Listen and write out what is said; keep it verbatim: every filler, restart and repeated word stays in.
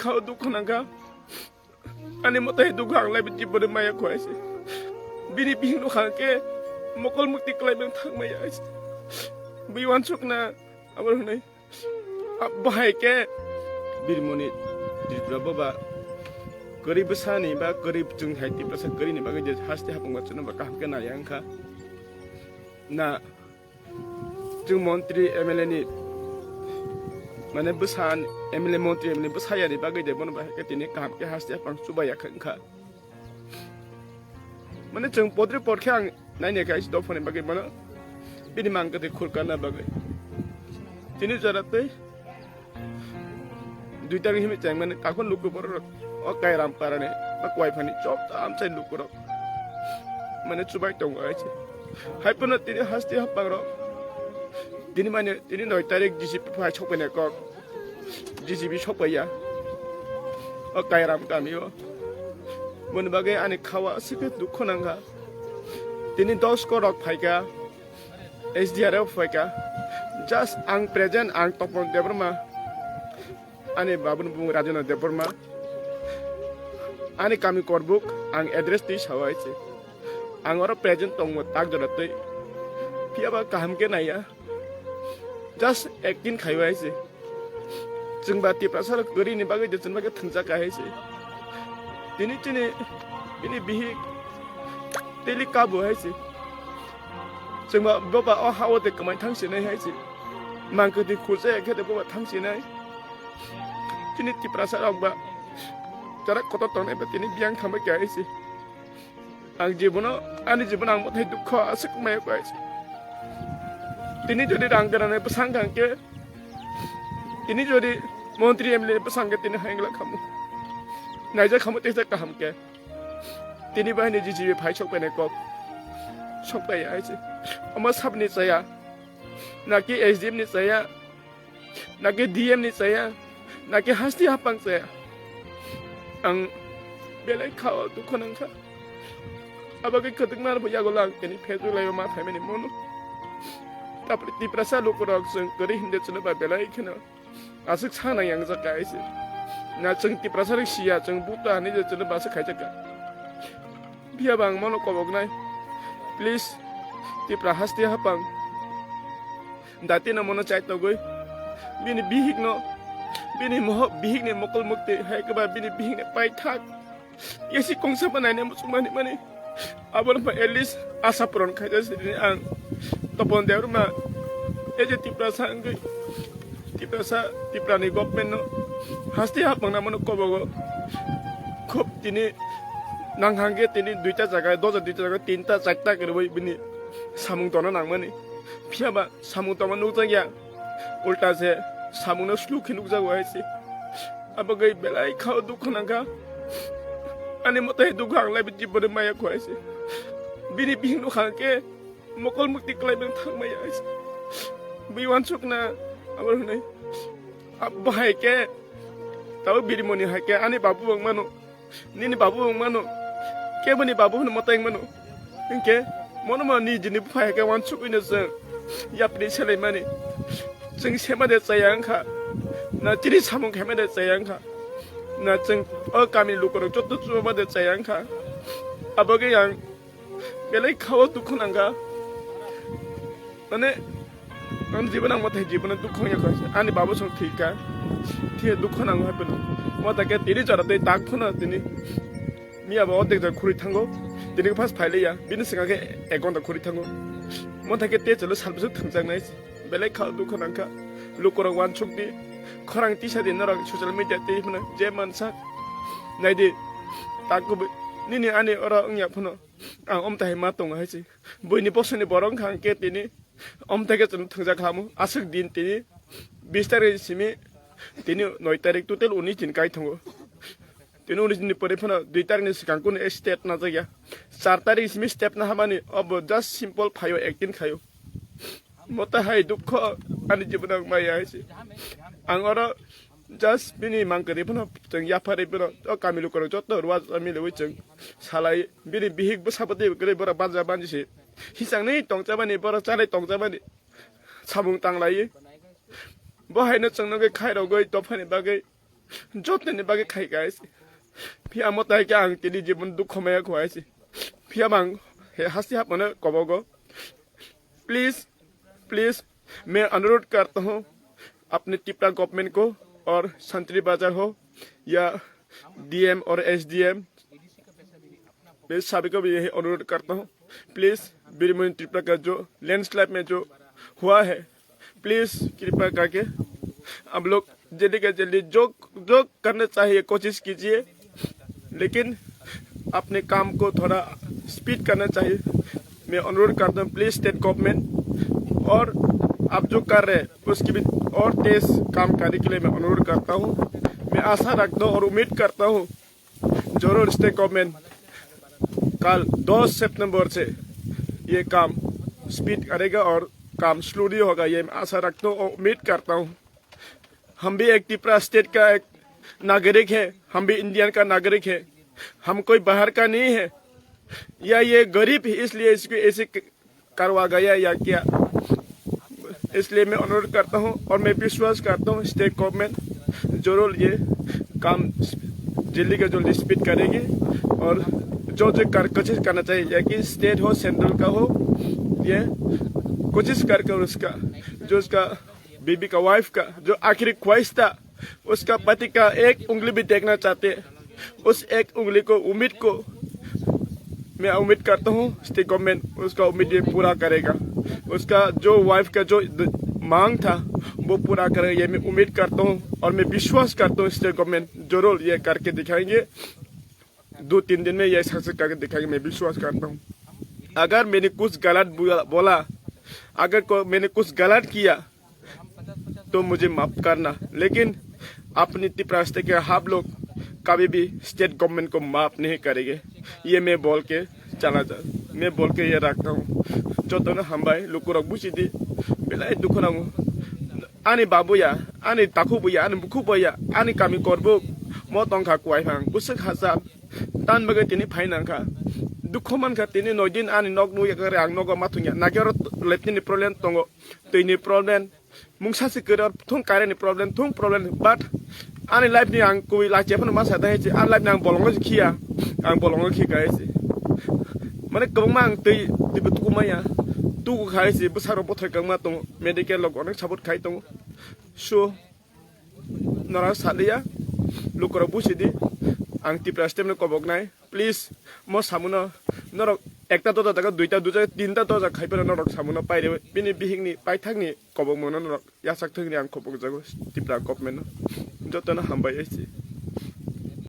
kha o dukhu nangkha. Ani mwtai dukhu ang lai bini bwrwi maya kho hai se. Bini bihik nukha khe mokol mukti kwlai bini thang maya hai se. Bui wansukna abo hwnwi. Abo hai khe Birmoni Tripura boba kwrwi bwsani ba kwrwi chwng hai Tiprasa kwrwini bagwi je haste hapung ba chwngno ba kaham khe nai ang kha. Na Chwng montri M L A ni, mane, bwsa, M L A, montri M L A bwsa yani bagwi de bono bahai khe tini kaham khe haste hapang chubai ya kha wngkha. Mane, chwng podri pod khe ang naina khe aisi dophani bagwi mano, bini mang kwtwi khurkana bagwi. Tini jora twi Duita ni himwi chengmani takhuk luku borok rok o Kairam parani ba Kuaiphani chop tam chai luku rok mane chubai tongo hai se. Hai phano tini haste hapang rok tini mane tini noi tarik G C B phai sokphaina kok, G C B sokphaiya o Kairam kami o. Boni bagwi ani khawa aswk khe dukhu nangkha. Tini dos korok phaikha. H D R F phaikha. Just ang present, ang Topon Debbarma. Ani babuni bumung Rajendra Debbarma. Ani kami Korbuk, ang address twi sawi se. Ang oro present tongmo tak jora twi. Phiya ba kaham khe naiya. Just acting khaiwi se. Chwng ba Tiprasa rok kwrwi ni bagwi je chwng bagwi thwngjak hai se. Tini chini bini bihik teli kabu hai se. Chwng ba boba o ha o de kwmai thang sinai hai se. Mang kwtwi khursa ya khe de boba thang sinai. Chini Tiprasa rok ba chara kotor tongnai ba tini biyang thangbai kha hai se. Ang jibono, ani jibono ang mothai dukho aswk maya koi. Tini jodi rang ganane bwsang kha khe, tini jodi montri M L A bwsang khe tini haingla khamu. Naijak khamu tesa kaham khe. Tini bahini G C B phai sok painai kok. Sok pai ai se. Omo sabni chaya. Naki S D M ni chaya. Naki D M ni chaya, naki haste hapang chaya. Ang belai kha o dukho nangkha. Abo khe kwtwkma rwbo yago lang tini Facebook live ma phaimani mono. Tapri Tiprasa lukurok chwng kwrwi hinde chwlo ba belai kheno aswk sana yang jak hai se. Na chwng Tiprasa rok siya chwng buta hani je chwlo ba se khaijak kha. Phiya ba ang mono koboknai. Please Tipra haste hapang. Dati no mono chai togwi. Bini bihik no, bini moho, bihik ni mokol mukti, hai khe ba bini bihik ni paithak. Yasi kongsa ba naina muchung mani mani. Abo no at least asa puron khaija sini ang. Topon Debbarma, eje Tiprasa wngwi, Tiprasa, Tipra ni government no haste hapang na mono kobogo. Khub tini nang hangke tini duita jaga, doja duita jaga, tinta, charta kwrwi bini samung tona nangmani. Phiya ba samung tongma nukjakya. Ulta se samungno slu khe nukjago hai se. Abo gai belai khao dukhu nangkha. Ani motai dukhu ang lai bini bwrwi maya kho hai se. Bini bihik nukha khe mokol mukti kwlai bini thang maya hai se. Bui wansukna abo hwnwi. Abo hai khe tabo Birmoni hai khe ani babu wng mano. Nini babu wng mano. Keboni babu hwnwi mwtai wng mano. Hinkhe mono mo ni jini buphai hai khe wansuk wino chwng yapri selai mani. Chwng sema de chaya wngkha. Na chini samung khaima de chaya wngkha. Na chwng o kami lukurok joto chuba de chaya wngkha. Abo khe ang belai khao dukhu nangkha. Mane, ang jibo nang mothai jibo nang dukhu ya kha. Ani babu song thika. Thia dukhu nang hai peno. Motha khe tini jora tei tak phuna tini. Miya ba odek jora khuri thango. Tini phas phaile ya. Bini singa khe ek gonta khuri thango. Motha khe te chalo sal bwswk thangchak nai. Belai khao dukhu nangkha. Lukurok wansuk di. Khorang tisa di norok social media tei phuna je mansa. Nai di. Tak kubi. Nini ani oro wngya phuna. Ang omtahai ma tongo hai se. Buini bosoni borok wngkha hwnkhe tini omtahai khe chwng thwngjak khamu. Aswk din tini bis tarik simi tini noi tarik total unis din kai tongo. Tini unis din ni pore phano dui tarik ni swkang kunu step najak ya. Char tarik simi step na hamani obo just simple phaio acting khaio. Mota hai dukho ani jibono ang maya hai se. Ang oro just bini mangkari phano chwng yapharwi phano o kami lukurok joto ruwa miliwi chwng salai bini bihik bwsa bwtwi kwrwi borok banja banji se. Hisangni tongchabani borok chanai tongchabani samung tanglaiwi. Bo haino chwng nugwi khairogwi dophani bagwi Jotoni bagwi khai guys. Phiya mo tai khe ang tini jibon dukho maya kho hai se. Phiya bang he hasti hap mane kobogo. Please, please, मैं अनुरोध करता हूँ अपने त्रिपुरा गवर्नमेंट को और संतरी बाजार हो या डीएम और एसडीएम, मैं सभी को भी यही अनुरोध करता हूँ, प्लीज बीरमोहन त्रिपुरा का जो लैंडस्लाइड में जो हुआ है, प्लीज कृपा करके आप लोग जल्दी के जल्दी जो जो करना चाहिए कोशिश कीजिए, लेकिन अपने काम को थोड़ा स्पीड करना चाहिए। मैं अनुरोध करता हूँ प्लीज स्टेट गवर्नमेंट, और आप जो कर रहे हैं उसकी भी और तेज काम करने के लिए मैं अनुरोध करता हूँ। मैं आशा रखता हूँ और उम्मीद करता हूँ जरूर स्टेट गवर्नमेंट कल दस सितंबर से ये काम स्पीड करेगा और काम स्लो नहीं होगा, ये मैं आशा रखता हूँ और उम्मीद करता हूँ। हम भी एक त्रिपुरा स्टेट का एक नागरिक है, हम भी इंडियन का नागरिक है, हम कोई बाहर का नहीं है। या ये गरीब है इसलिए इसको ऐसे क-, करवा गया या क्या, इसलिए मैं अनुरोध करता हूँ और मैं विश्वास करता हूँ स्टेट गवर्नमेंट जरूर ये काम जल्दी का जल्दी स्पीड करेगी और जो जो कर कोशिश करना चाहिए, या कि स्टेट हो सेंट्रल का हो, ये कोशिश करके उसका जो उसका बीबी का वाइफ का जो आखिरी ख्वाहिश था, उसका पति का एक उंगली भी देखना चाहते, उस एक उंगली को उम्मीद को मैं उम्मीद करता हूँ स्टेट गवर्नमेंट उसका उम्मीद ये पूरा करेगा। उसका जो वाइफ का जो द-, मांग था वो पूरा करेगा, ये मैं उम्मीद करता हूँ और मैं विश्वास करता हूँ स्टेट गवर्नमेंट जरूर ये करके दिखाएंगे। दो तीन दिन में ये सक्सेस करके दिखाएंगे, मैं विश्वास करता हूँ। अगर मैंने कुछ गलत बोला, बोला, अगर को, मैंने कुछ गलत किया तो मुझे माफ करना, लेकिन अपनी त्रिपुरा स्टेट के आप लोग कभी भी स्टेट गवर्नमेंट को माफ नहीं करेंगे, ये मैं बोल के चला जा, मैं बोल के ये रखता हूँ। Jotono hambai, lukurok bujidi, belai dukhu nango. Ani babuya, ani takhubuya, ani bukhubuya, ani kami korbuk, mo tongkha kuai phang, bwswk hachal, tan bagwi tini phai nangkha. Dukhu mankha tini noi din ani nok nukya kare ang nogo ma thungya. Naki oro letini problem tongo, twini problem, mungsa se kwrwi thung current ni problem, thung problem, but ani life ni ang kubui lachi phano ma sa dai chi, ani life ni ang bolongo se khiya, ang bolongo khi kai se. Mane kwbangma ang twi, twi bo tuku maya, tuku khai se, bwsarok bothai kwbangma tongo, medical rok onek support khai tongo. So, norok saliya, lukurok bujidi, ang Tipra stem no kobok nai. Please, mo samuno, norok ekta doja jaga, duita doja, tinta doja khai phano norok samuno paire, bini bihikni paithakni kobokmano norok yasak thwngni ang kobok jago Tipra government no. Jotono hambai ese.